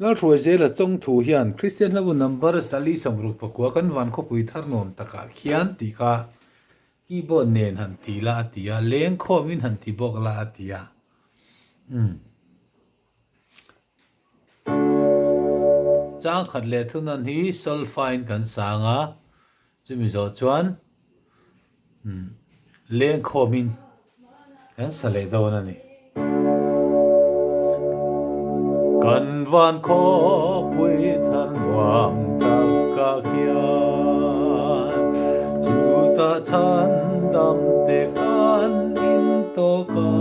Lalhruaizela Chawngthu hian Kristian hlabu number sali 69 kan van khawpui thar nuam takah khian tih kha keyboard nen han ti la a ti a, lengkhawmin han ti bawk la a ti a. Umm. Chang khat leh thunawn hi solfa-in kan sang a, chumi zawh chuan lengkhawmin kan sa leh dawn a ni. Kan van khawpui thar nuam tak ka khian chutah chhan dam te kan in tawk a,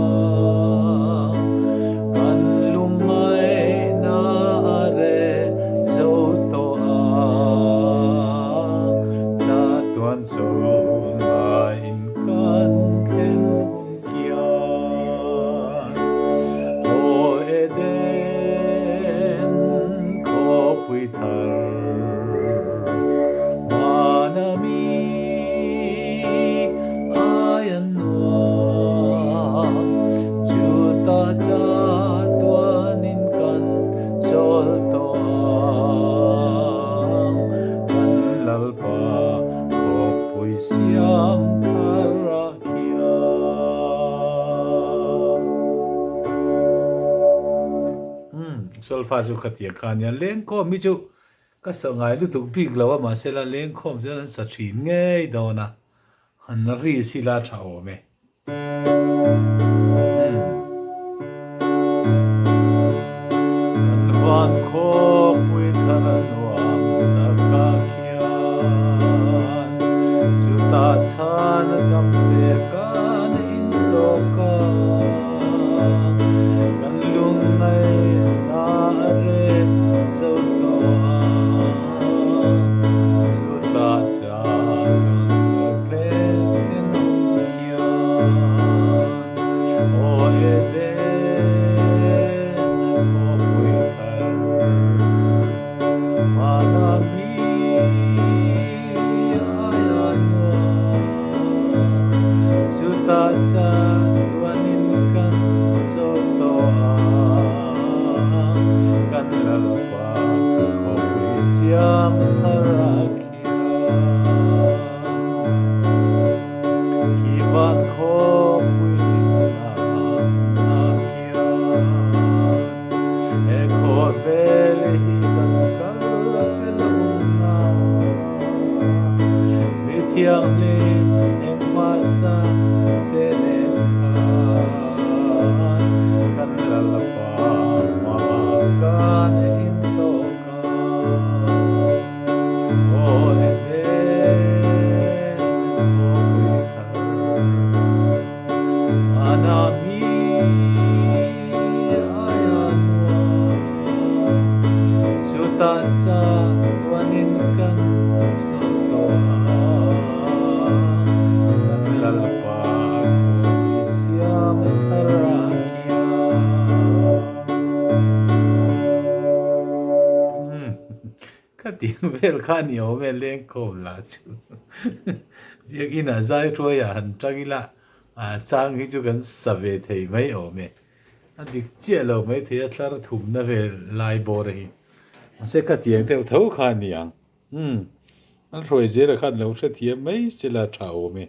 kan lungngaihna a reh zo tawh a, chatuan chungaiin kan thlen hun khian Aw Eden khawpui thar Mana mi ai an nuam Chutah chatuanin kan chawl tawh ang Kan Lalpa khawpui siam thar a khian. Umm solfa chu khatia kha ania lengkhawm hi chu Ka sa ngai lutuk bik lo a, mahse la lengkhawm chuan an sa thin ngei dawn a, han ri si la tha awm e. Kan van khawpui thar a nuam takah khian chutah chhan a dam te kan intawk a, kan lungngaihna a reh zo tawh a, chutah cha chuan chu tlem thin hun khian aw Eden khawpui thar hmana mi aia nuam chutah cha tuanin kan zo tawh a. Kan Lalpa khawpui siam thar a khian khi van khawpui hlimna a khian he khawvel hi kan kal pel hunna mi thianghlim thleng hmasa te nen khan kan Lalpa Khatiang vel kha ni awm e lengkhawm lah chu biakin ah zai hruai ah han tang ila chang hi chu kan sa ve thei mai awm e a dik chiah lo mai thei a thlar thumna vel lai bawr hi mahse khatiang deuh tho kha a ni ang umm an hruai zel ah khan lo hrethiam mai se la tha awm e.